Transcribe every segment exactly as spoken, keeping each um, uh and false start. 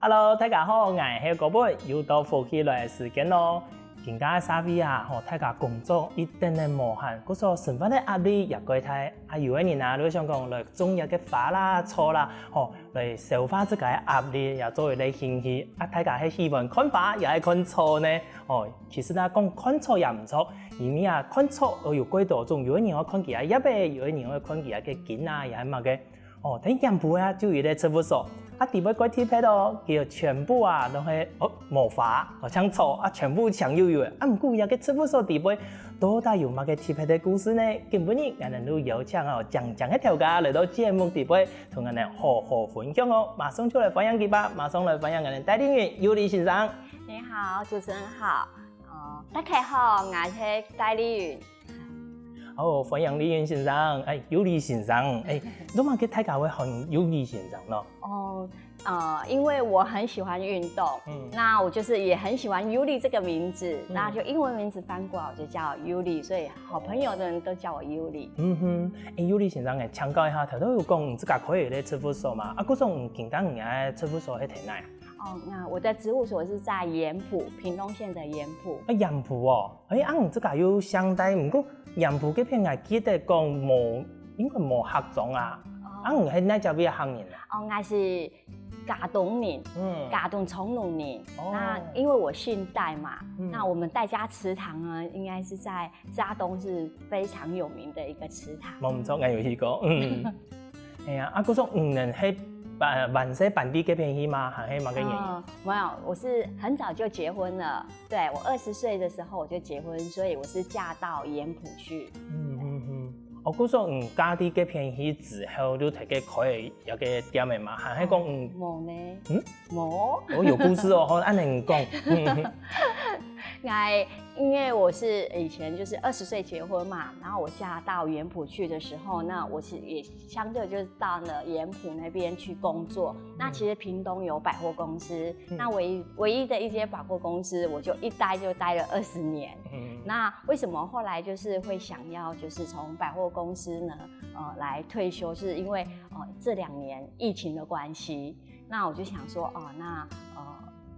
Hello，大家好，𠊎係高本，又到福氣來个時間咯。今下个社會啊，吼，大家工作一定个無閒，故所生活个壓力也過大。啊，有个人啊，就想講來種一个花啦、草啦，吼，來消化自家个壓力，也做一个興趣。啊，大家係喜歡看花，也愛看草呢。哦，其實呢，講看草也毋錯，因為啊，看草哦有幾多種，有个人愛看佢个葉仔，有个人愛看佢个根啊，也係麼个。 哦，在鹽埔啊，就有一个植物所，啊，裡背蓋特別哦，佢全部啊，都係哦，無花，哦，像草啊，全部淨幼幼个。啊，毋過這个植物所裡背，到底有麼个特別个故事呢？今晡日，𠊎等就邀請哦，靚靚个頭家來到節目裡背，同𠊎等好好分享哦。馬上就來歡迎佢吧，馬上來歡迎𠊎等戴麗雲、尤麗先生。你好，主持人好。哦，大家好，𠊎係戴麗雲。 哦，歡迎麗雲先生，哎，尤麗先生，哎，做麼个大家會喊尤麗先生呢？哦，呃，因為我很喜歡運動，嗯。那我就是也很喜歡尤麗這個名字，嗯。那就英文名字翻過來，我就叫尤麗，所以好朋友的人都叫我尤麗。嗯哼，哎，尤麗先生，哎，請教一下，頭先有講你自家開一个植物所嘛？啊，故所你今下你个植物所係在哪啊？哦，那我的植物所是在鹽埔，屏東縣的鹽埔。啊，鹽埔哦， 哎，啊，你自家又姓戴，毋過鹽埔該片𠊎記得講無，應該無客庄啊。哦。啊，你係哪隻位客人啊？哦，𠊎是佳冬人，嗯。佳冬長榮人。哦。那因為我姓戴嘛，嗯。那我們戴家祠堂呢，應該是在佳冬是非常有名的一個祠堂。無毋著，𠊎有去過，嗯。哎呀，啊，故所你等係搬，搬細搬到該片去嗎？還係麼个原因？哦，沒有，我是很早就結婚了。對，我二十歲的時候我就結婚，所以我是嫁到鹽埔去。嗯，嗯，嗯。哦，故所你嫁到該片去之後，就在該開一个店个嘛？還係講，嗯。無呢。嗯？無。哦，有故事哦，好，恁樣講。嗯。 𠊎，因為我是以前就是二十歲結婚嘛，然後我嫁到鹽埔去的時候，那我是也相對就是到了鹽埔那邊去工作。那其實屏東有百貨公司，嗯。那唯一，唯一的一間百貨公司，我就一待就待了二十年。嗯。那為什麼後來就是會想要就是從百貨公司呢，呃，來退休，是因為，呃，這兩年疫情的關係，那我就想說，哦，那，呃，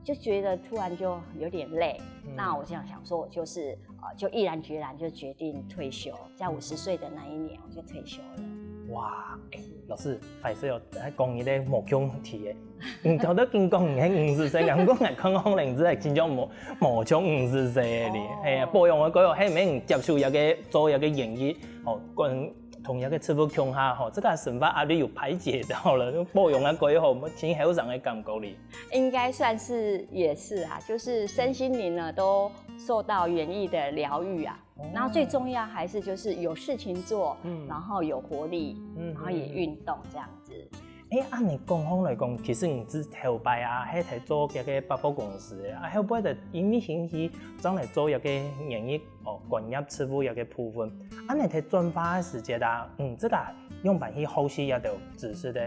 就覺得突然就有點累，嗯。那我這樣想說，我就是，呃，就毅然決然就決定退休，在五十歲的那一年我就退休了。哇，哎，老師，壞勢哦，還講你个無共體耶。你頭先緊講你係五十歲，毋過𠊎看看恁樣子，真正無，無像五十歲个咧。哦。係啊，保養个過後，係毋係接觸一个，做一个園藝，哦，跟 同一个植物共下吼，這个生活壓力有排解到了，保養啊過後，無盡後生个感覺哩。應該算是也是啊，就是身心靈呢都受到園藝的療癒啊。哦。然後最重要還是就是有事情做，嗯。然後有活力，嗯，然後也運動這樣子。嗯。誒，恁樣講起來講，其實你係頭擺啊，係在做這个百貨公司个，啊，後背就因為興趣，轉來做這个園藝 哦，觀葉植物這个部分。恁樣在轉化个時節啊，嗯，自家仰般去學習這兜知識呢？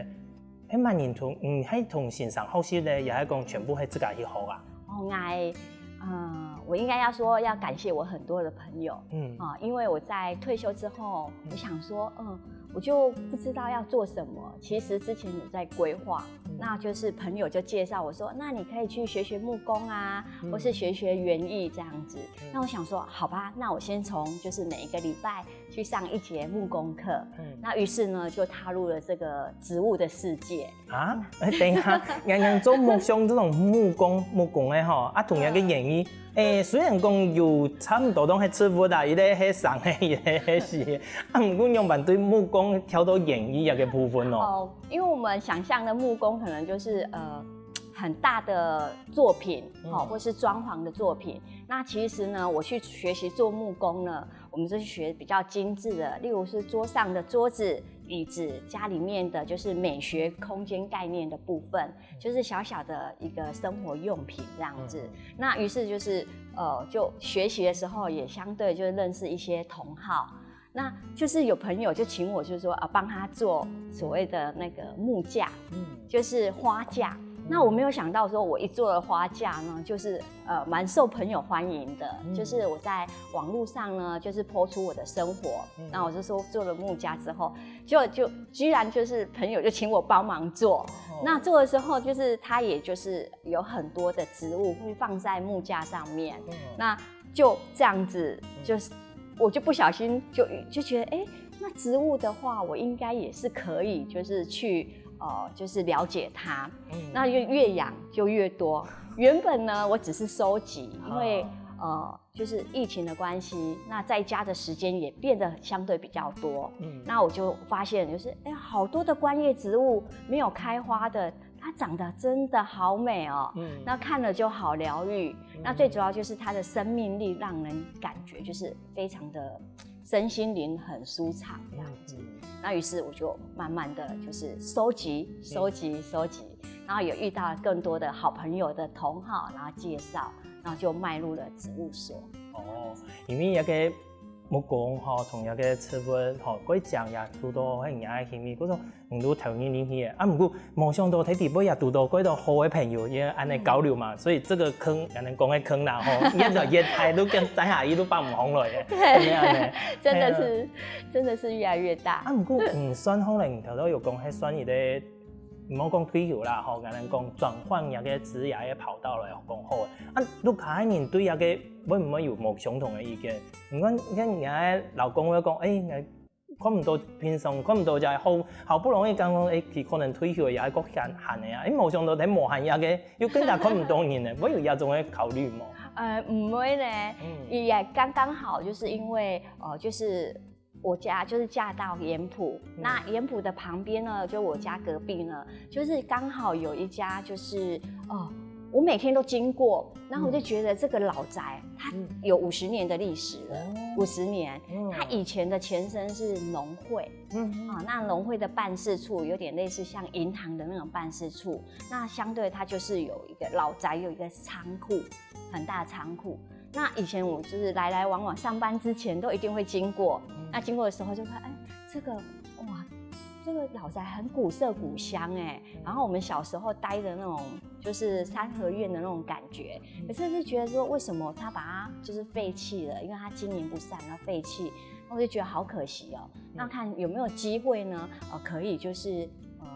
係麼人同，嗯，係同先生學習呢，也係講全部係自家去學啊？哦，𠊎，呃，我應該要說要感謝我很多的朋友，嗯。啊，因為我在退休之後，嗯。我想說，嗯，我就不知道要做什麼。其實之前有在規劃，嗯。那就是朋友就介紹我說，那你可以去學學木工啊，嗯。或是學學園藝這樣子。 那我想說，好吧，那我先從就是每一個禮拜去上一節木工課。嗯。那於是呢，就踏入了這個植物的世界。啊？誒，等一下，恁樣做木，像這種木工，木工个吼，啊，同樣个園藝，嗯。誒，雖然講有差不多都係植物啦，一个係生个，一个係死个，啊，毋過仰般對木工跳到園藝這个部分哦？哦，因為我們想象的木工可能就是，呃，很大的作品，嗯。哦，或是裝潢的作品。 那其實呢，我去學習做木工呢，我們就去學比較精緻的，例如是桌上的桌子、椅子，家裡面的就是美學空間概念的部分，就是小小的一個生活用品這樣子。嗯。那於是就是，呃，就學習的時候也相對就是認識一些同好，那就是有朋友就請我，就是說，啊，幫他做所謂的那個木架，嗯。就是花架。那我没有想到说，我一做的花架呢，就是呃蛮受朋友欢迎的，就是我在网络上呢，就是 po 出我的生活，那我就说做了木架之后，就就居然就是朋友就请我帮忙做，那做的时候就是它也就是有很多的植物会放在木架上面，那就这样子就是我就不小心就就觉得，哎，那植物的话，我应该也是可以，就是去呃，就是了解它。那越越养就越多。原本呢，我只是收集，因为呃，就是疫情的关系，那在家的时间也变得相对比较多。那我就发现，就是哎，好多的观叶植物没有开花的，它长得真的好美哦。那看了就好疗愈。那最主要就是它的生命力，让人感觉就是非常的身心灵很舒畅这样子。那于是我就慢慢的就是收集、收集、收集，然后有遇到更多的好朋友的同好，然后介绍，然后就迈入了植物所。哦，因为那个木工吼，同那个植物吼，佢讲也堵到很热个興味，佢说你都投入进去个。啊，不过没想到在底背也堵到幾多好个朋友，也安尼交流嘛，所以这个坑，安尼讲个坑啦吼，越来越大，都跟栽下去都放唔红了耶。对，真的是，真的是越来越大。啊，不过嗯，算好了，你头头有讲，还算你的。唔好讲退休啦，吼，安尼讲转换一个职业个跑道来讲好个。啊，屋下个人对一个会毋会有无相同个意见？你看，你看，你个老公会讲，哎，看毋到平常，看毋到就好，好不容易刚刚，哎，佢可能退休也还个闲闲个啊，哎，无想到在無閒一个，又更加看毋到人呢，会有这种个考虑无？呃，唔会呢，嗯，也刚刚好，就是因为呃，就是。我家就是嫁到盐埔，那盐埔的旁边呢，就我家隔壁呢，就是刚好有一家，就是哦，我每天都经过，然后我就觉得这个老宅它有五十年的历史了，五十年，它以前的前身是农会，嗯啊，那农会的办事处有点类似像银行的那种办事处，那相对它就是有一个老宅，有一个仓库，很大的仓库。那以前我就是来来往往上班之前都一定会经过，那经过的时候就看，哎，这个哇，这个老宅很古色古香哎。然后我们小时候待的那种就是三合院的那种感觉，可是就觉得说为什么他把它就是废弃了，因为他经营不善，要废弃，那我就觉得好可惜哦。那看有没有机会呢？呃，可以就是呃。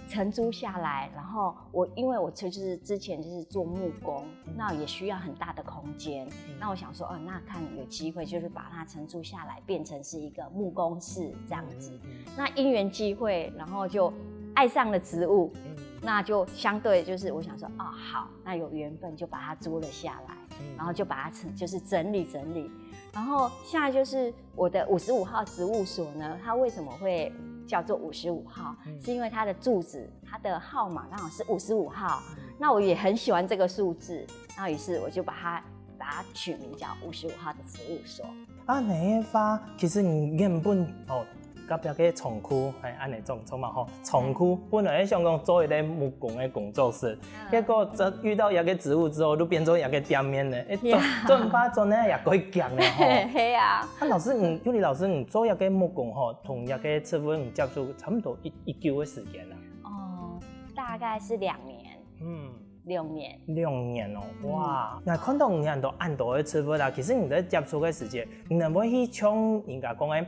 承租下来，然后我因为我就是之前就是做木工，那也需要很大的空间，那我想说，哦，那看有机会就是把它承租下来，变成是一个木工室这样子。那因缘际会，然后就爱上了植物，那就相对就是我想说，哦，好，那有缘分就把它租了下来，然后就把它就是整理整理，然后现在就是。我的五十五号植物所呢，它为什么会叫做五十五号？是因为它的住址，它的号码刚好是五十五号。那我也很喜欢这个数字，那于是我就把它把它取名叫五十五号的植物所。啊，你个花，其实你原本哦，隔壁个仓库，哎，安尼种种嘛吼，仓库本来想讲做一个木工个工作室，结果这遇到一个植物之后，就变成一个店面了。哎，种种花种呢也可以讲了吼。嘿啊。啊，老师，你尤里老师，你做一个木工吼，同一个植物你接触差不多一一久个时间啊？哦，大概是两年。嗯。 六年，六年哦，哇！那看到你恁多恁多个植物啦，其实你在接触个时节，你能会去像人家讲个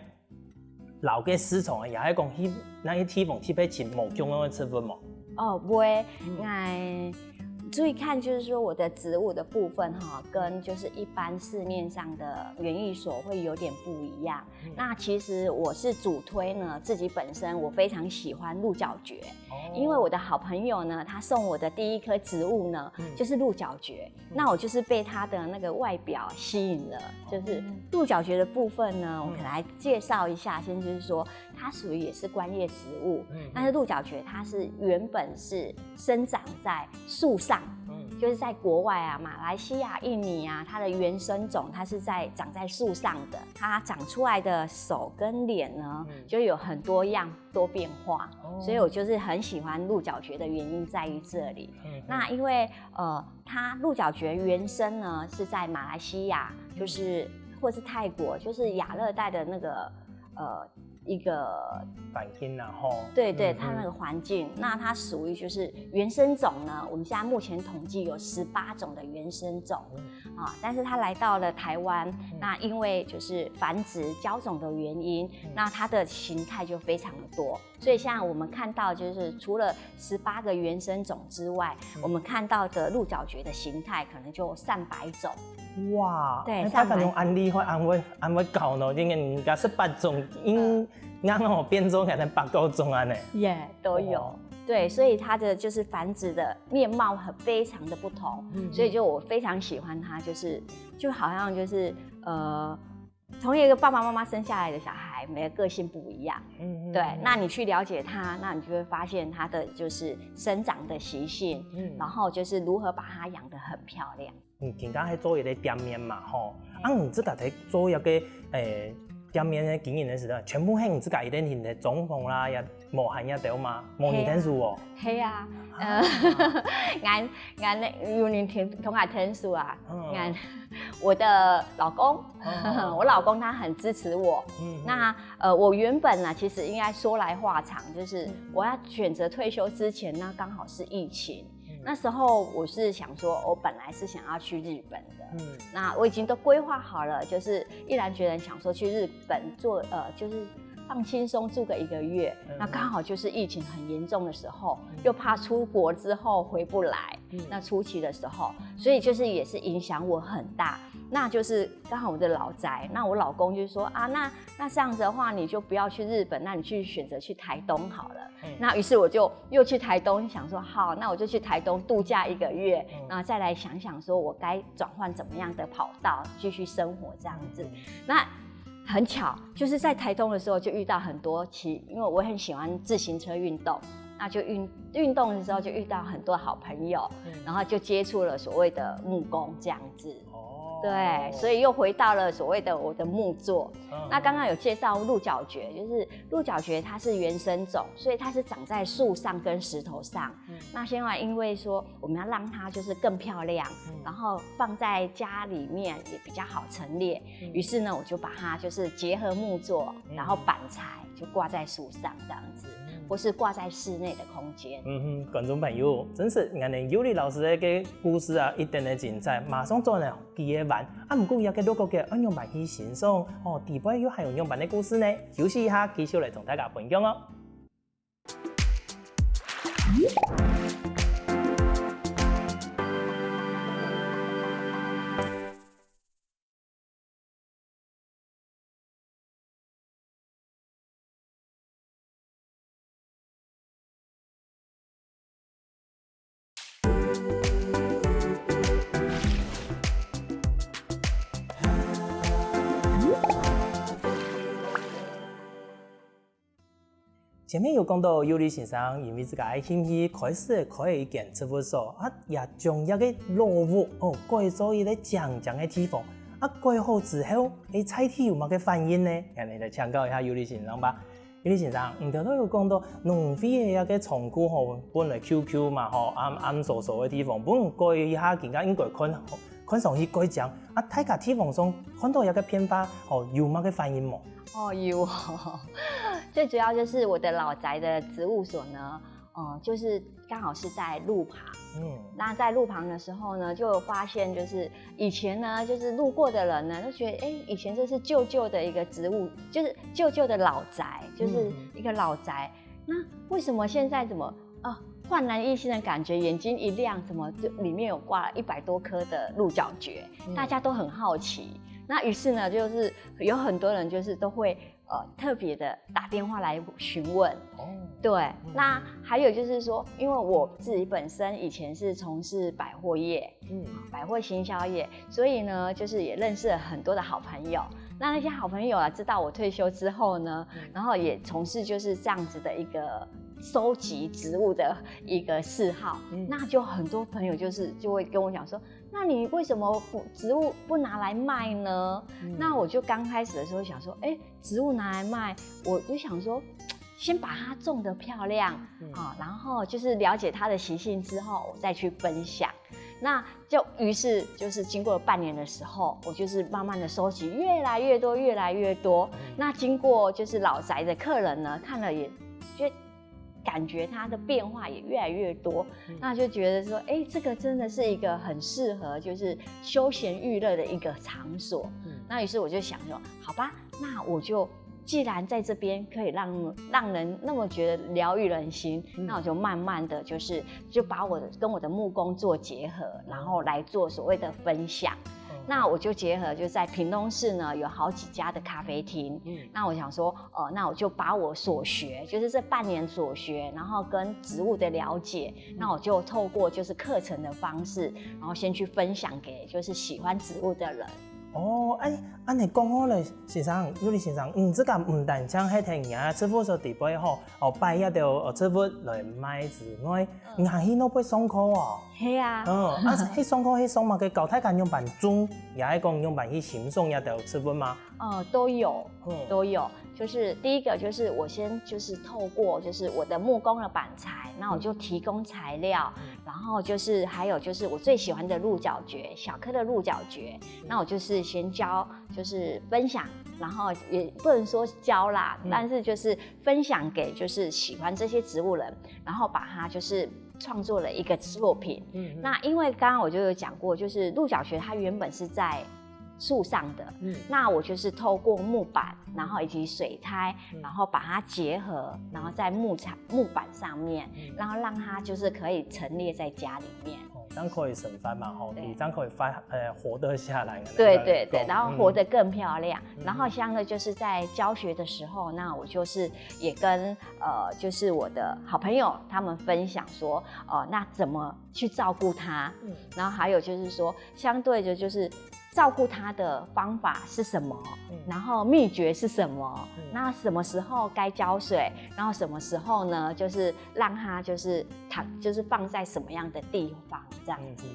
老个市场，也系讲去那个地方去买寻无共样个植物无？哦，不会，哎，注意看，就是说我的植物的部分哈，跟就是一般市面上的园艺所会有点不一样。那其实我是主推呢，自己本身我非常喜欢鹿角蕨。 因为我的好朋友呢，他送我的第一棵植物呢，就是鹿角蕨。那我就是被它的那个外表吸引了，就是鹿角蕨的部分呢，我可能来介绍一下，先就是说它属于也是观叶植物，但是鹿角蕨它是原本是生长在树上，就是在国外啊，马来西亚、印尼啊，它的原生种它是在长在树上的，它长出来的手跟脸呢，就有很多样。 多变化，所以我就是很喜欢鹿角蕨的原因在于这里。那因为呃，它鹿角蕨原生呢是在马来西亚，就是或是泰国，就是亚热带的那个呃一个环境啊吼。对对，嗯它那个环境，那它属于就是原生种呢，我们现在目前统计有十八种的原生种啊，但是它来到了台湾，那因为就是繁殖交种的原因，那它的形态就非常的多。所以像我们看到，就是除了十八个原生种之外，我们看到的鹿角蕨的形态可能就上百种。哇，对哎大家上百用安利会安慰安慰搞呢，因为人家十八种，应该哦变做可能百多种啊呢。耶、都有。哦对，所以它的就是繁殖的面貌很非常的不同，嗯所以就我非常喜欢它，就是就好像就是呃，同一个爸爸妈妈生下来的小孩，每个个性不一样。嗯对，那你去了解它，那你就会发现它的就是生长的习性，嗯然后就是如何把它养得很漂亮。你今天还做一个店面嘛吼，啊，你自家在做一个诶店面的经营的时候，全部係你自家一个人的装潢啦，也無閒也得嘛，無人天数哦。嘿啊，呃，俺俺有人天同俺天数啊，嗯俺我的老公，嗯我老公他很支持我。嗯那呃，我原本呢，其实应该说来话长，就是我要选择退休之前，那刚好是疫情。那时候我是想说，我本来是想要去日本的，嗯那我已经都规划好了，就是毅然决然想说去日本做，呃，就是放轻松住个一个月。那刚好就是疫情很严重的时候，又怕出国之后回不来，那初期的时候，所以就是也是影响我很大。那就是刚好我的老宅，那我老公就说啊，那那这样子的话，你就不要去日本，那你去选择去台东好了。那于是我就又去台东，想说好，那我就去台东度假一个月，然后再来想想说我该转换怎么样的跑道，继续生活这样子。那很巧，就是在台东的时候就遇到很多骑，因为我很喜欢自行车运动，那就运运动的时候就遇到很多好朋友，然后就接触了所谓的木工这样子。哦对，所以又回到了所谓的我的木作。嗯那刚刚有介绍鹿角蕨，就是鹿角蕨它是原生种，所以它是长在树上跟石头上。那现在因为说我们要让它就是更漂亮，然后放在家里面也比较好陈列，于是呢，我就把它就是结合木作，然后板材就挂在树上这样子，或是挂在室内的空间。嗯哼，观众朋友，真是俺们尤里老师个故事啊，一点点精彩，马上转来佢个玩。啊，毋過這个六个月愛仰般去欣賞，哦，底背又還有仰般个故事呢？休息一下，繼續來同大家分享哦。前面有講到尤里先生因為自家个興趣開始開一間植物所，啊，也將這个老屋哦改做一个靚靚个地方。啊，改好之後，欸，在地有麼个反應呢？𠊎等來請教一下尤里先生吧。尤里先生，你頭先有講到農會个這个倉庫吼，本來舊舊嘛吼，暗暗疏疏个地方，分你改一下，今下應該看看上去改靚。啊，大家地方上看到這个變化吼，有麼个反應無？哦，有哦。最主要就是我的老宅的植物所呢，呃，就是刚好是在路旁。嗯那在路旁的时候呢，就有发现，就是以前呢，就是路过的人呢，就觉得，哎，以前这是旧旧的一个植物，就是旧旧的老宅，就是一个老宅。那为什么现在怎么啊焕然一新的感觉？眼睛一亮，怎么就里面有挂了一百多棵的鹿角蕨？大家都很好奇。那于是呢，就是有很多人就是都会呃特别的打电话来询问。哦，对，那还有就是说，因为我自己本身以前是从事百货业，嗯百货行销业，所以呢，就是也认识了很多的好朋友。那那些好朋友啊，知道我退休之后呢，然后也从事就是这样子的一个收集植物的一个嗜好，那就很多朋友就是就会跟我讲说，那你为什么不植物不拿来卖呢？那我就刚开始的时候想说，哎，植物拿来卖，我就想说，先把它种得漂亮啊，然后就是了解它的习性之后，我再去分享。那就于是就是经过了半年的时候，我就是慢慢的收集越来越多，越来越多。那经过就是老宅的客人呢，看了也觉感觉它的变化也越来越多，那就觉得说，哎，这个真的是一个很适合就是休闲娱乐的一个场所。那于是我就想说，好吧，那我就既然在这边可以让让人那么觉得疗愈人心，那我就慢慢的就是就把我的跟我的木工做结合，然后来做所谓的分享。那我就结合就在屏东市呢有好几家的咖啡厅，那我想说，呃，那我就把我所学，就是这半年所学，然后跟植物的了解，那我就透过就是课程的方式，然后先去分享给就是喜欢植物的人。哦，哎，恁樣講好了，先生，尤里先生，嗯，這个毋單淨係聽人家植物所底背吼，哦，擺一兜哦植物來賣之外，你還去那邊上課哦。係啊，嗯，啊，去上課去上嘛，个教大家仰般種，也係講仰般去欣賞一兜植物嘛。呃，都有，都有。就是第一个就是我先就是透过就是我的木工的板材，那我就提供材料，然后就是还有就是我最喜欢的鹿角蕨，小颗的鹿角蕨，那我就是先教就是分享，然后也不能说教啦，但是就是分享给就是喜欢这些植物人，然后把它就是创作了一个作品。那因为刚刚我就有讲过，就是鹿角蕨它原本是在树上的，那我就是透过木板，然后以及水苔，然后把它结合，然后在木材木板上面，然后让它就是可以陈列在家里面。哦，这样可以生发嘛吼，对你这样可以发呃活得下来。对对对，然后活得得更漂亮。然后相对就是在教学的时候，那我就是也跟呃就是我的好朋友他们分享说，呃，那怎么去照顾它？然后还有就是说，相对的就是照顾它的方法是什么，然后秘诀是什么，那什么时候该浇水，然后什么时候呢，就是让它就是躺，就是放在什么样的地方这样子。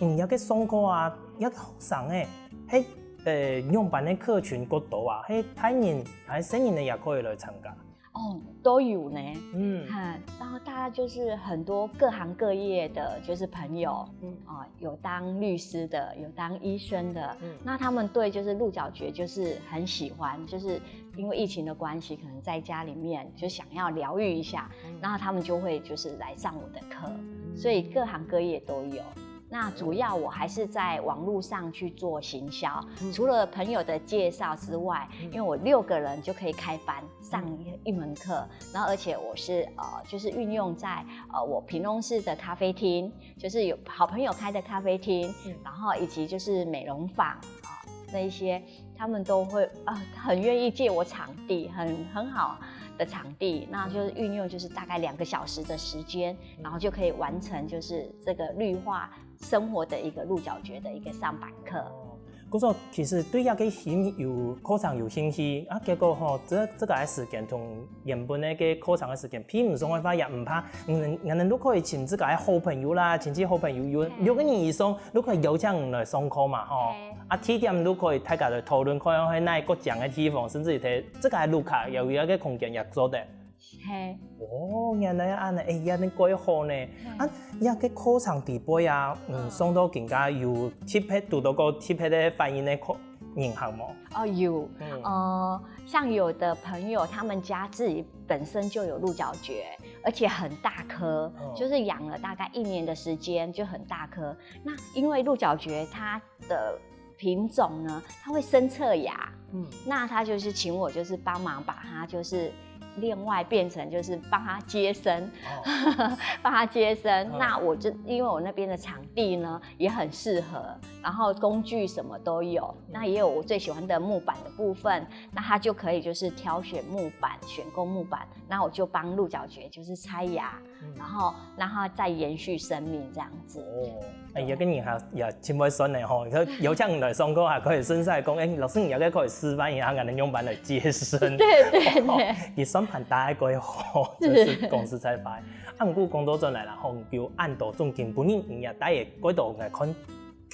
嗯，有个上課啊，有个学生诶，嘿，呃，仰般个客群过多啊，嘿，大人还是細人仔也可以来参加。哦，都有呢。嗯，哈，然后大家就是很多各行各业的，就是朋友，嗯啊，有当律师的，有当医生的，那他们对就是鹿角蕨就是很喜欢，就是因为疫情的关系，可能在家里面就想要疗愈一下，那他们就会就是来上我的课，所以各行各业都有。那主要我还是在网络上去做行销，除了朋友的介绍之外，因为我六个人就可以开班上一门课，然后而且我是呃就是运用在呃我屏东市的咖啡厅，就是有好朋友开的咖啡厅，然后以及就是美容坊啊、那一些，他们都会啊、很愿意借我场地，很很好的场地，那就是运用就是大概两个小时的时间，然后就可以完成就是这个绿化生活的一个鹿角蕨的一个上板课。故所其实对这个心有课程有兴趣啊，结果吼，这这个时间同原本个个课程个时间比毋上个话也毋怕，嗯，人都可以请自家个好朋友啦，亲戚好朋友有六个人以上，都可以邀请人来上课嘛吼。啊，地点都可以大家来讨论，看看去哪个各样个地方，甚至于在自家个屋下有一个空间也做得。嘿，哦，原来恁呢，哎，也恁个好呢。啊，也个课程底背啊，嗯，上到更加有特别，读到个特别个反应个人行无？哦，有，呃，像有的朋友，他们家自己本身就有鹿角蕨，而且很大棵，就是养了大概一年的时间就很大棵。那因为鹿角蕨它的品种呢，它会生侧芽，嗯，那他就是请我就是帮忙把它就是另外变成就是帮它接生，帮它接生。那我就因为我那边的场地呢也很适合，然后工具什么都有，那也有我最喜欢的木板的部分，那他就可以就是挑选木板，选购木板，那我就帮鹿角蕨就是拆芽，然后让它再延续生命这样子。哦，哎，也个人行也真会算呢吼，有请你来上课，还可以顺带讲，哎，老师你也可以示范一下，俺们用板来接生。对对对，你算盘打得过好，真是公司在拍。啊，毋过讲到转来啦，吼，有恁多种根本你也带个过多来看，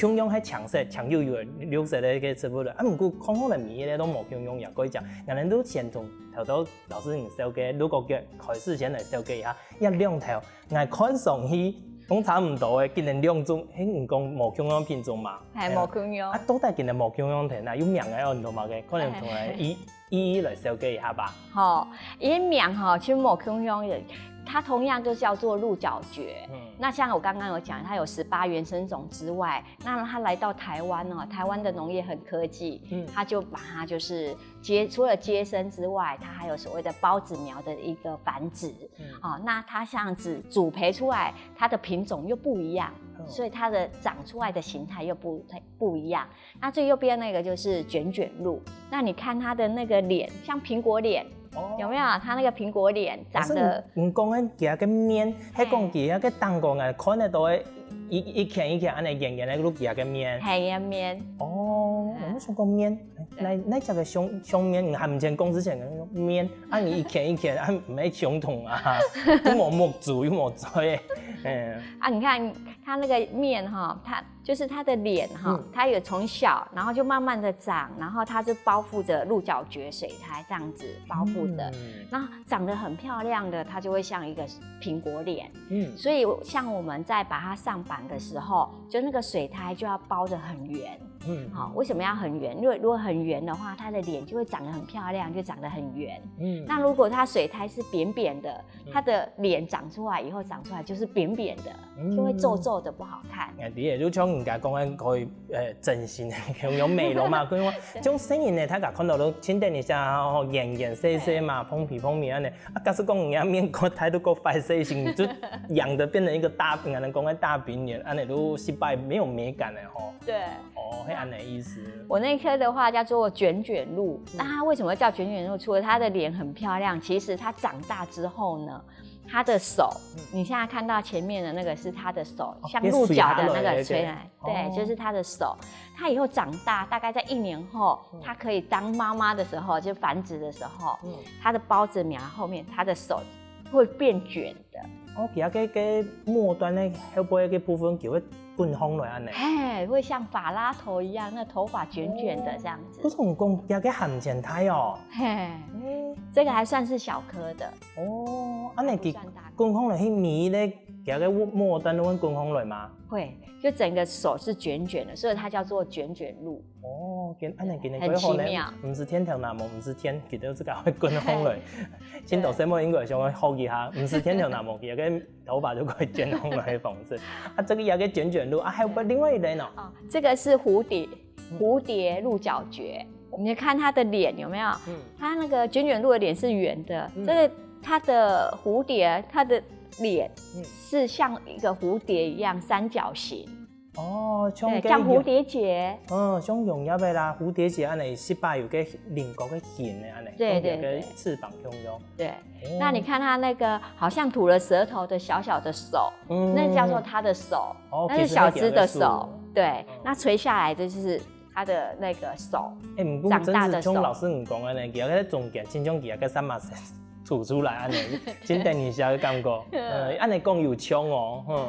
共样系青色、青油油、绿色个个植物了。啊，毋过看好了米个都无共样也可以讲，俺们都先从头头老师你紹介，如果个开始先来紹介一下，一两头，俺看上去講差毋多个，竟然兩種，嘿，你講無共樣品種嘛？係，嘿，無共樣。啊，到底今日無共樣个啊，有名个有很多嘛个，可能同來一一一來紹介一下吧。好，因為名吼，其實無共樣个，它同樣就叫做鹿角蕨。嗯。那像我剛剛有講，它有十八原生種之外，那它來到台灣哦，台灣的農業很科技，嗯。它就把它就是接，除了接生之外，它還有所謂的孢子苗的一個繁殖。嗯。哦，那它這樣子主培出來，它的品種又不一樣，嗯。所以它的長出來的形態又不，不一樣。那最右邊那個就是卷卷鹿，那你看它的那個臉，像蘋果臉，哦。有沒有？它那個蘋果臉長得，老師，你，你講个佢个面，係講佢个頂高啊，看得到个一，一圈一圈恁樣圓圓个鹿佢个面。係，圓面。哦，嗯。我想講面，對。那，那這個相，相面，你還毋曾講之前，面，啊，你一圈一圈，啊，毋係相同啊，又無目珠，又無嘴，嗯。啊，你看它那個面哈，它 就是它的臉哈，嗯。它有從小，然後就慢慢的長，然後它是包覆著鹿角蕨水苔這樣子包覆的，嗯。那長得很漂亮的，它就會像一個蘋果臉。嗯。所以像我們在把它上板的時候，就那個水苔就要包得很圓。嗯。好，為什麼要很圓？因為如果很圓的話，它的臉就會長得很漂亮，就長得很圓。嗯。那如果它水苔是扁扁的，嗯。它的臉長出來以後長出來就是扁扁的。 嗯。就會皺皺的，不好看。哎，對，就像人家講个可以，呃，整形，有，有美容嘛，可以講，對。像細人呢，大家看到都清淡一下，吼，圓圓細細嘛，對。蓬皮蓬皮恁樣。啊，假使講人家面過大，都過壞勢性，就養得變成一個大，人家講个大餅臉，恁樣都失敗，沒有美感了吼。對。哦，係恁樣意思。我那顆的話叫做卷卷鹿，嗯。那它為什麼叫卷卷鹿？除了它的臉很漂亮，其實它長大之後呢， 他的手，嗯。你現在看到前面的那個是他的手，哦，像鹿角的那個垂來，變垂下來的，對，哦。就是他的手。他以後長大，大概在一年後，嗯。他可以當媽媽的時候，就繁殖的時候，嗯。他的孢子苗後面，他的手會變捲的。哦，佢个，个末端呢，後背个部分就會滾䟘來恁樣。嘿，會像法拉頭一樣，那頭髮捲捲的這樣子。哦，可是我講，佢个還真大哦。嘿，嗯。這個還算是小顆的。 哦，恁樣佢還不算大。滾䟘來去尾咧，佢个末端都會滾䟘來嗎？會，就整個手是捲捲的，所以它叫做捲捲鹿。哦，今，恁樣今日很奇妙。毋係天頭那毛，毋係天，佢都自家會滾䟘來。真多細妹應該想要學一下，毋係天頭那毛，佢个頭髮就可以捲䟘來个方式。啊，這個也个捲捲鹿，啊，還有另外一類呢？哦，這個是蝴蝶，嗯。蝴蝶鹿角蕨。 你看它的臉有沒有？嗯。它那個捲捲鹿的臉是圓的，嗯。這個它的蝴蝶，它的臉嗯。是像一個蝴蝶一樣三角形。哦，像對，像蝴蝶結。嗯，像榕葉个啦，蝴蝶結恁樣，十八有个菱角个形个恁樣，對，對，對。像个翅膀共樣。對，哦。那你看它那個好像吐了舌頭的小小的手，嗯。那叫做它的手，哦，那是小隻的手。其實那個是，對，嗯。那垂下來的就是 他的那個手，欸，毋過真係像老師你講个呢，佢个中間，親像佢个三毛線吐出來恁樣，真等一下个感覺。呃，恁樣講有像哦，哼。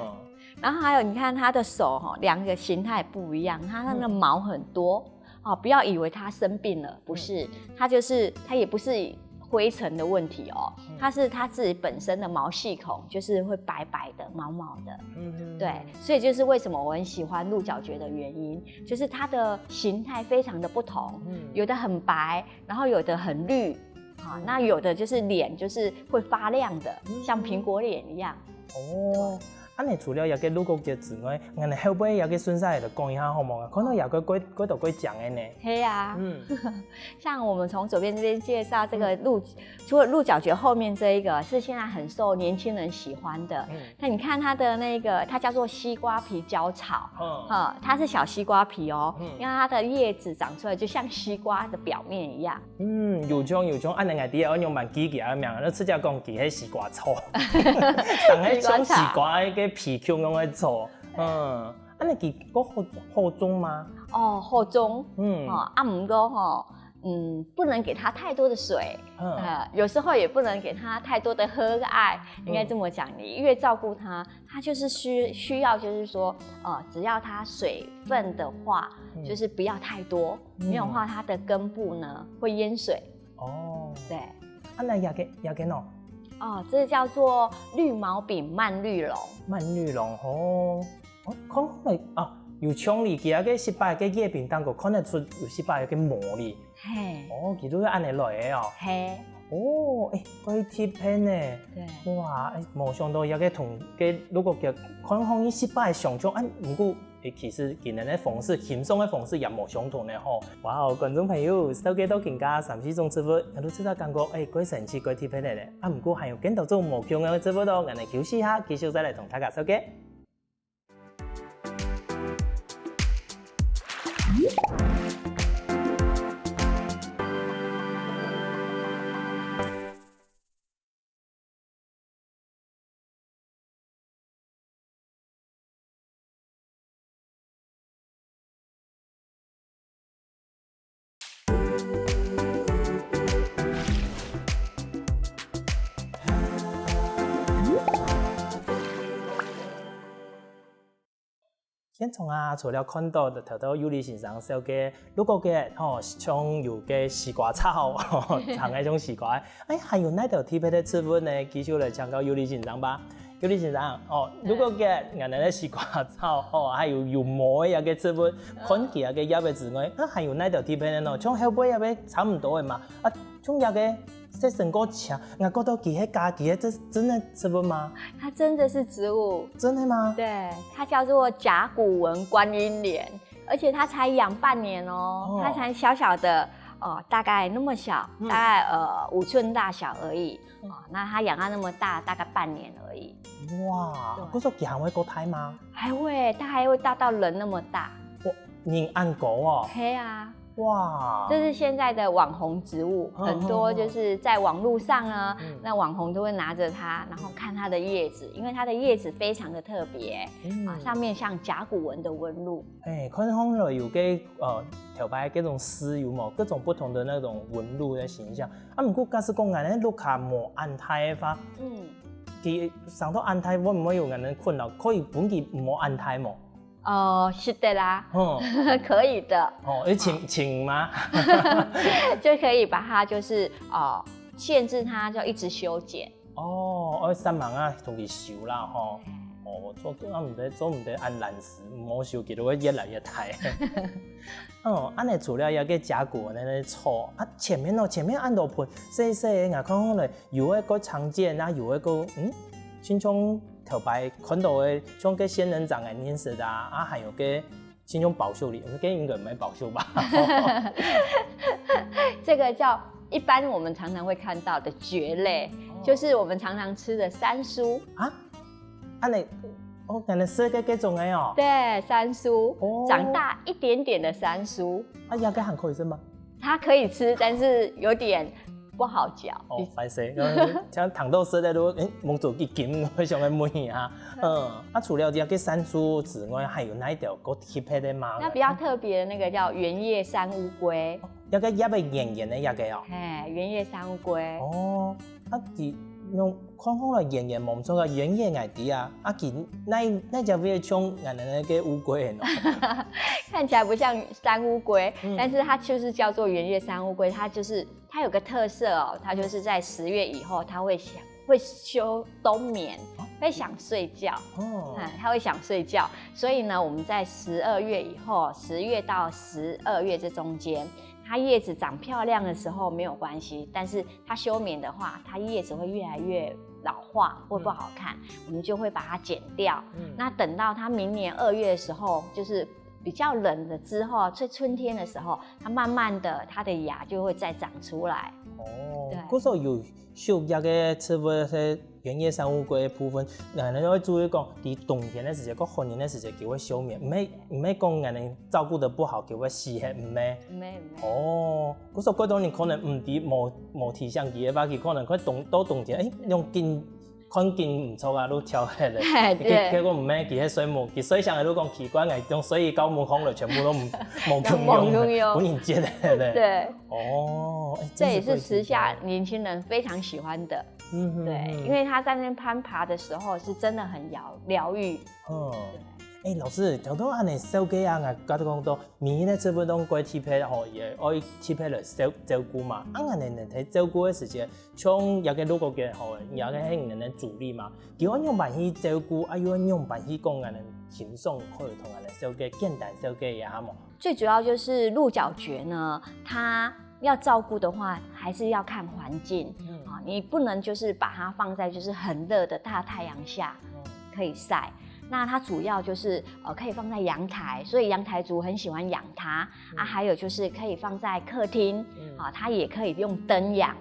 然後還有，你看他的手哈，兩個形態不一樣，他那個毛很多，哦，不要以為他生病了，不是，他就是，他也不是 灰塵的問題哦，它是它自己本身的毛細孔就是會白白的、毛毛的，嗯，對，所以就是為什麼我很喜歡鹿角蕨的原因，就是它的形態非常的不同，嗯，有的很白，然後有的很綠，啊，那有的就是臉就是會發亮的，像蘋果臉一樣。哦， 恁樣除了這個鹿角蕨之外，𠊎等後背這個順續來講一下好無啊？看到這個蓋，蓋多蓋靚个呢。係啊，嗯，像我們從左邊這邊介紹這個鹿，除了鹿角蕨後面這一個是現在很受年輕人喜歡的，嗯，那你看它的那個，它叫做西瓜皮鵁草，嗯，哈，它是小西瓜皮哦，嗯，因為它的葉子長出來就像西瓜的表面一樣。 嗯，有像有像，恁樣𠊎知愛仰般記佢个名，就直接講佢係西瓜草，生个像西瓜个皮共樣个草。嗯，恁樣佢个好，好種嗎？哦，好種，嗯，哦，啊，毋過吼，嗯，不能給它太多的水，嗯，呃，有時候也不能給它太多的呵愛，應該這麼講，你越照顧它， 它就是需，需要就是說，呃，只要它水分的話，嗯，就是不要太多，嗯，沒有的話它的根部呢會淹水。哦，對，啊，該這個，這個呢？哦，這叫做綠毛餅慢綠龍。慢綠龍吼，哦，看看來啊，有像你佢个食擺个月餅當中看得出有食擺个毛哩。嘿，哦，佢都係恁樣來个哦。嘿，哦，誒，怪特別呢。對，哇，誒，無想到這个同个如果个看看佢食擺个想像，啊，毋過 誒，其實佢等个方式，欣賞个方式也無相同个吼。哇哦，觀眾朋友，紹介到今下三四種植物，𠊎都自家感覺，誒，怪神奇，怪特別个咧。啊，毋過還有更多種無共樣个植物哦，𠊎等休息一下，繼續再來同大家紹介。 現場啊，除了看到頭頭幼理先生紹介綠果个吼，像有个西瓜草，長个像西瓜，誒，還有哪兜特別个植物呢？繼續來請教幼理先生吧。幼理先生，哦，綠果个，𠊎等个西瓜草，哦，還有有毛个這个植物，看佢个葉仔之外，啊，還有哪兜特別个呢？像後背葉仔差毋多个嘛，啊，像這个 色水果青，𠊎覺得佢係家己个真，真个植物嗎？它真的是植物，真的嗎？對，它叫做甲骨文觀音蓮，而且它才養半年哦，哦，它才小小的哦，大概那麼小，嗯，大概呃五寸大小而已。嗯，哦，那它養到那麼大，大概半年而已。哇，對，可是佢還會過大嗎？還會，它還會大到人那麼大。哇，人恁高哦？係啊。 哇，這是現在的網紅植物，嗯，很多就是在網路上啊，嗯，那網紅都會拿著它，然後看它的葉子，因為它的葉子非常的特別，嗯，啊，上面像甲骨文的紋路。誒，看上來有个，呃，頭擺該種絲有無？各種不同的那種紋路的形象。啊，毋過假使講𠊎等屋下無恁大个話，嗯，佢生到恁大會毋會有𠊎等困擾？可以分佢無恁大無？ 哦，是的啦，嗯，可以的，哦，要清，清嗎？就可以把它就是，哦，限制它就一直修剪。哦，愛煞猛啊，同佢修啦吼。哦，做，做毋得，做毋得恁懶尸，毋好修，佢就會越來越大。哦，恁樣除了這个甲骨文个草啊，前面哦，前面恁多盆，細細个，𠊎看看咧， 有个較常見，啊有个較，嗯，親像頭擺看到个，像个仙人掌恁樣式啊，啊還有个親像寶秀梨，該應該毋係寶秀吧？這個叫一般我們常常會看到的蕨類，哦，就是我們常常吃的山苏。啊？恁樣，哦，原來係該，該種个哦。對，山蘇，哦，長大一點點的山蘇。啊，這个還可以食嗎？ 它可以吃，但是有點不好嚼。哦，歹勢，像聽到食个都，誒，目珠一金，會想要問一下。嗯，啊，除了這个山蘇之外，還有哪一條較特別个嗎？那比較特別的那個叫圓葉山烏龜。哦，這个葉仔圓圓个這个哦。嘿，圓葉山烏龜。哦，啊，佢用 看看來圓圓無毋著啊，圓圓𠊎知啊，啊佢哪，哪隻會像𠊎等个烏龜呢？看起來不像山烏龜，嗯，但是它就是叫做圓葉山烏龜，它就是，它有個特色哦，它就是在十月以後，它會想，會休冬眠，哦，會想睡覺，哦，嗯，它會想睡覺，所以呢，我們在十二月以後，十月到十二月這中間，它葉子長漂亮的時候沒有關係，但是 它休眠的話，它葉子會越來越老化，會不好看，嗯，我們就會把它剪掉。嗯，那等到它明年二月的時候，就是比較冷了之後，在春天的時候，它慢慢的它的芽就會再長出來。哦，對，故所有休眠个植物係圓葉山烏龜个部分，那你要注意講，在冬天个時節，跟寒天个時節，佢會休眠，毋係，毋係講𠊎等照顧得不好，佢會死忒，毋係。毋係，毋係。哦， 故所蓋多人可能毋知，無，無提醒佢个話，佢可能會冬，到冬天，誒，用緊，看緊毋著啊，都跳忒了。嘿，對。結，結果毋係，佢係睡目，佢睡醒了都講奇怪，𠊎用睡衣到目空了，全部都無，無共樣，無共樣。分人接忒了。對。哦，誒，這也是時下年輕人非常喜歡的。嗯哼，對，嗯。因為他在那邊攀爬的時候是真的很療，療癒。嗯。對。欸，老師，頭頭恁仔紹介啊，𠊎頭先講到，每一隻植物都蓋特別吼，也愛特別來照照顧嘛。啊，恁仔呢，在照顧个時節，像這個鹿角蕨好了，這個係你个助理嘛，佢愛仰般去照顧，啊，又愛仰般去講恁仔欣賞，可以同恁仔紹介，簡單紹介一下無？最主要就是鹿角蕨呢，它要照顾的话，还是要看环境啊，你不能就是把它放在就是很热的大太阳下可以晒。那它主要就是呃可以放在阳台，所以阳台族很喜欢养它啊。还有就是可以放在客厅啊，它也可以用灯养。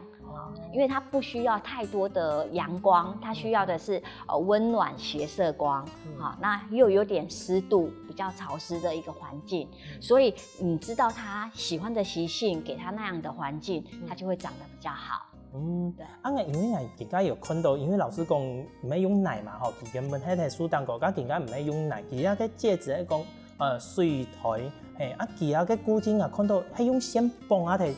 因为它不需要太多的阳光，它需要的是呃温暖斜射光，好，那又有点湿度，比较潮湿的一个环境，所以你知道它喜欢的习性，给它那样的环境，它就会长得比较好。嗯，啊，因為𠊎今下有看到，因為老師講毋係用泥嘛，吼，佢根本係在樹頂高，但今下毋係用泥，佢个介質係講，呃，水苔，嘿，啊，佢个固定啊，看到係用線綁啊，在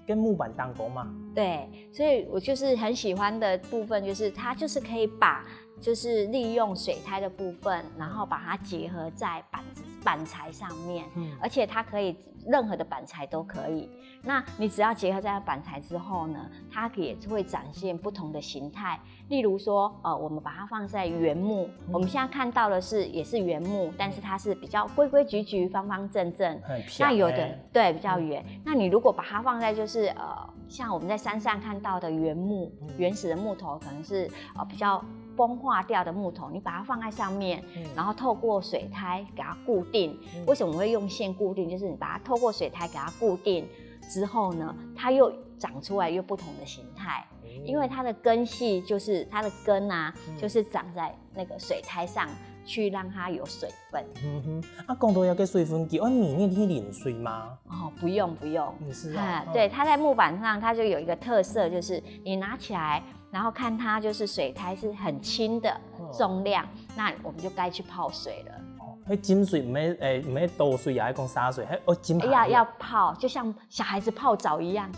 个木板頂高嘛。对，所以我就是很喜欢的部分，就是它就是可以把，就是利用水苔的部分，然后把它结合在板子板材上面，而且它可以任何的板材都可以。那你只要结合在板材之后呢，它也会展现不同的形态。例如说，呃，我们把它放在原木，我们现在看到的是也是原木，但是它是比较规规矩矩、方方正正。很漂亮。那有的对比较圆，那你如果把它放在就是呃，像我们在山上看到的原木，原始的木头可能是呃比较风化掉的木头，你把它放在上面，然后透过水苔给它固定。为什么我会用线固定？就是你把它透过水苔给它固定之后呢，它又长出来又不同的形态。因为它的根系就是它的根啊，就是长在那个水苔上去，让它有水分。嗯哼，啊，講到這个水分，佢愛每日去淋水嗎？哦，不用不用，毋使啊。对，它在木板上，它就有一个特色，就是你拿起来，然后看它就是水苔是很轻的重量，那我们就该去泡水了。哦，係浸水，毋係，欸，毋係倒水啊，還係講灑水，係愛浸下去。要要泡，就像小孩子泡澡一样，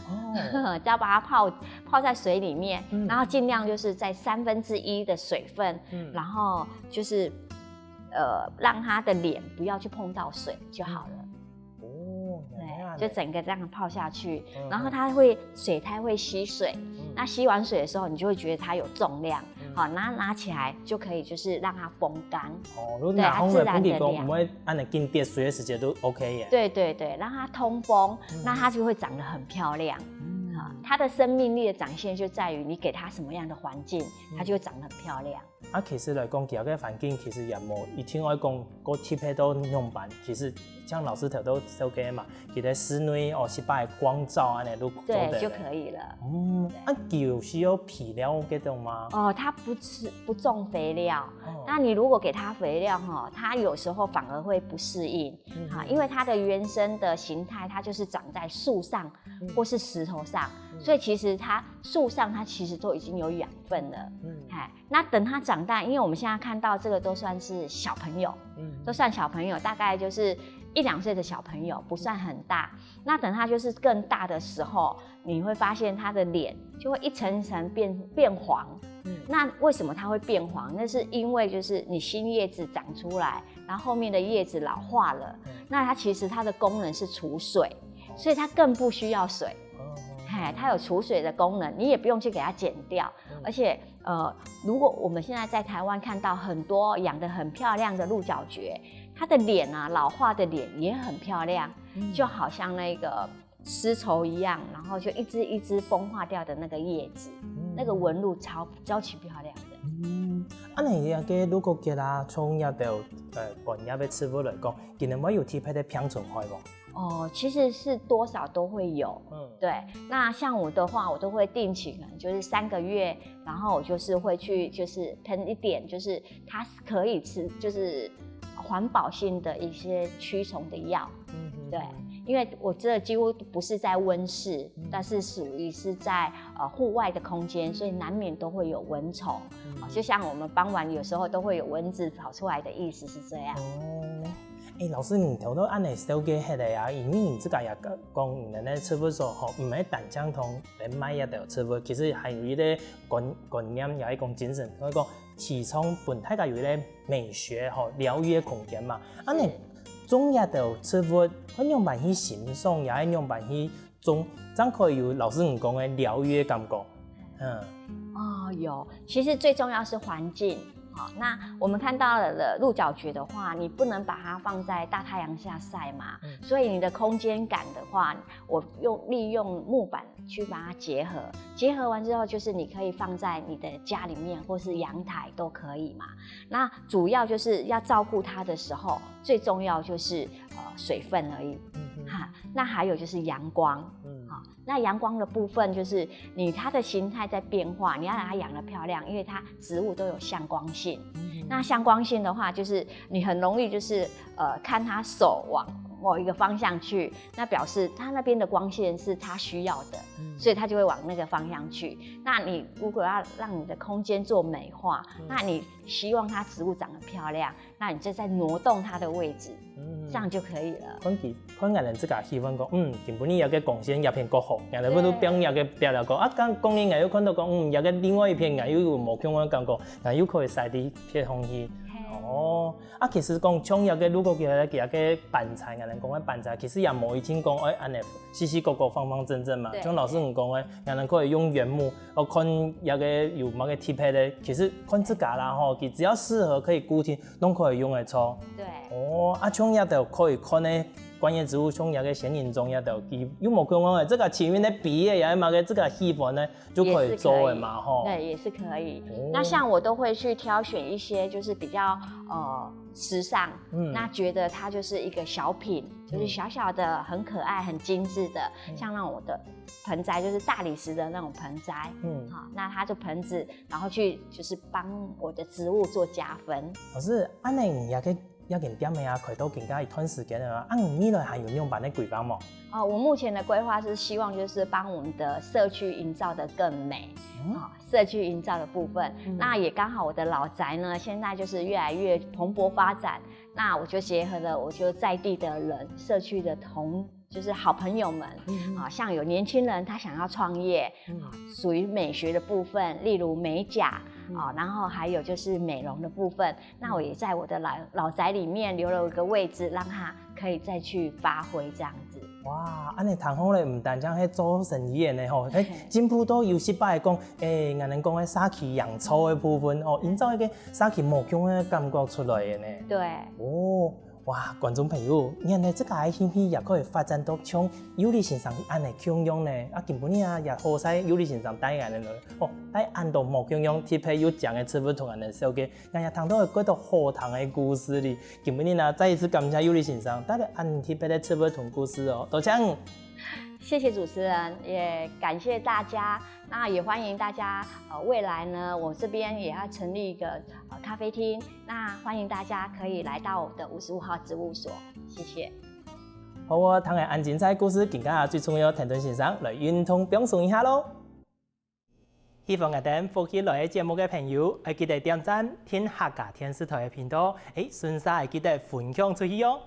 只要把它泡泡在水里面，然后尽量就是在三分之一的水分，然后就是呃让它的脸不要去碰到水就好了。哦，对，就整个这样泡下去，然后它会水苔会吸水，那吸完水的时候，你就会觉得它有重量，好，拿拿起来就可以，就是让它风干。哦，如果拿風來，本地講毋會恁樣緊跌水个時節都 OK 耶。对对对，让它通风，那它就会长得很漂亮。啊，它的生命力的展现就在于你给它什么样的环境，它就会长得很漂亮。啊，其實來講，佢个環境其實也無一定愛講過特別到仰般，其實像老師頭頭紹介嘛，佢个室內哦，係擺光照恁樣都做得。对，就可以了。嗯，啊，佢有需要肥料这种吗？哦，它不吃不种肥料，那你如果给它肥料哈，它有时候反而会不适应，哈，因为它的原生的形态它就是长在树上或是石头上，所以其实它树上它其实都已经有养分了，哎，那等它长大，因为我们现在看到这个都算是小朋友，都算小朋友，大概就是一两岁的小朋友，不算很大。那等它就是更大的时候，你会发现它的脸就会一层一层变变黄。那为什么它会变黄？那是因为就是你新叶子长出来，然后后面的叶子老化了，那它其实它的功能是储水，所以它更不需要水。哎，它有储水的功能，你也不用去给它剪掉，而且呃，如果我们现在在台湾看到很多养得很漂亮的鹿角蕨，它的脸啊，老化的脸也很漂亮，就好像那个丝绸一样，然后就一只一只风化掉的那个叶子，那个纹路超超级漂亮的。嗯，啊，你个鹿角蕨啊，从這兜呃觀葉个植物來講，佢等會有特別个病蟲害無？哦，其实是多少都会有。嗯，对。那像我的话，我都会定期，可能就是三个月，然后我就是会去，就是喷一点，就是它可以吃，就是环保性的一些驱虫的药。嗯，对，因为我这几乎不是在温室，但是属于是在呃户外的空间，所以难免都会有蚊虫。哦，就像我们傍晚有时候都会有蚊子跑出来的意思是这样。哦。 欸，老師，你頭頭恁仔紹介忒个啊，因為你自家也講，你个植物所吼，毋係單淨同來賣這兜植物，其實還有一個觀觀念，也係講精神，所以講提倡分大家有一個美學吼，療癒个空間嘛。恁呢，種這兜植物，愛仰般去欣賞，也愛仰般去種，正可以有老師你講个療癒个感覺。嗯，哦，有，其實最重要是環境。好，那我們看到了鹿角蕨的話，你不能把它放在大太陽下曬嘛，所以你的空間感的話，我用利用木板去把它結合，結合完之後，就是你可以放在你的家裡面或是陽台都可以嘛。那主要就是要照顧它的時候，最重要就是呃水分而已。哈，那還有就是陽光。嗯，好，那陽光的部分就是你它的形態在變化，你要让它养得漂亮，因为它植物都有向光性。那向光性的话，就是你很容易就是呃看它手往某一个方向去，那表示它那边的光线是它需要的，所以它就会往那个方向去。那你如果要让你的空间做美化，那你希望它植物长得漂亮，那你就在挪动它的位置，这样就可以了。看佢看𠊎等自家喜歡講，嗯，今晡日有个光線也偏較好，𠊎等會都變有个別了講，啊，剛光線𠊎又看到講，嗯，有个另外一片𠊎又有無共樣个感覺，𠊎又可以徙去別方去。哦，啊，其實講像有个如果佢有个板材，𠊎等講个板材，其實也無一定講，哎，恁呢四四角角方方正正嘛。像老師你講个，𠊎等可以用原木，哦，看有个有麼个特別个，其實看自家啦吼，佢只要適合可以固定， 攏可以用得著。對，哦，啊，像這兜可以看个觀葉植物，像這个仙人掌這兜，佢又無共樣个，這个前面个筆个，也係麼个，這个喜歡个就可以做个嘛，吼。對，也是可以。那像我都會去挑選一些就是比較呃時尚，那覺得它就是一個小品，就是小小的很可愛、很精緻的，像那種我的盆栽，就是大理石的那種盆栽，嗯，好，那它就盆子，然後去就是幫我的植物做加分。老師，恁呢你這个這間店个啊，開到今下一段時間了啊，啊，你未來還有仰般个規劃無？哦，我目前的規劃是希望就是幫我們的社區營造得更美，啊，社區營造的部分。那也剛好我的老宅呢，現在就是越來越蓬勃發展，那我就結合了我就在地的人，社區的同 就是好朋友們，啊，像有年輕人他想要創業，啊，屬於美學的部分，例如美甲，啊，然後還有就是美容的部分，那我也在我的老老宅裡面留了一個位置，讓他可以再去發揮這樣子。哇，恁呢聽好咧，毋單淨係做生意个呢吼，係進步到有時擺講，誒，𠊎等講个社區營造个部分哦，營造一个社區無共个感覺出來个呢。對，哦， 哇，觀眾朋友，原來自家个興趣也可以發展到像尤里先生恁呢共樣呢。啊，今晡日啊，也好彩尤里先生帶𠊎等來，哦，帶恁多無共樣特別又靚个植物同𠊎等紹介，𠊎也聽到个幾多好聽个故事哩。今晡日啊，再一次感謝尤里先生帶來恁特別个植物同故事哦，多謝。謝謝主持人，也感謝大家。那也歡迎大家，呃，未來呢，我這邊也要成立一個呃咖啡廳，那歡迎大家可以來到我們的五十五號植物所，謝謝。好哦，聽完恁精彩故事，今下最重要，聽眾先生來運動放鬆一下咯。喜歡𠊎等福氣來个節目个朋友，愛記得點讚、訂客家電視台个頻道，誒，順續愛記得分享出去哦。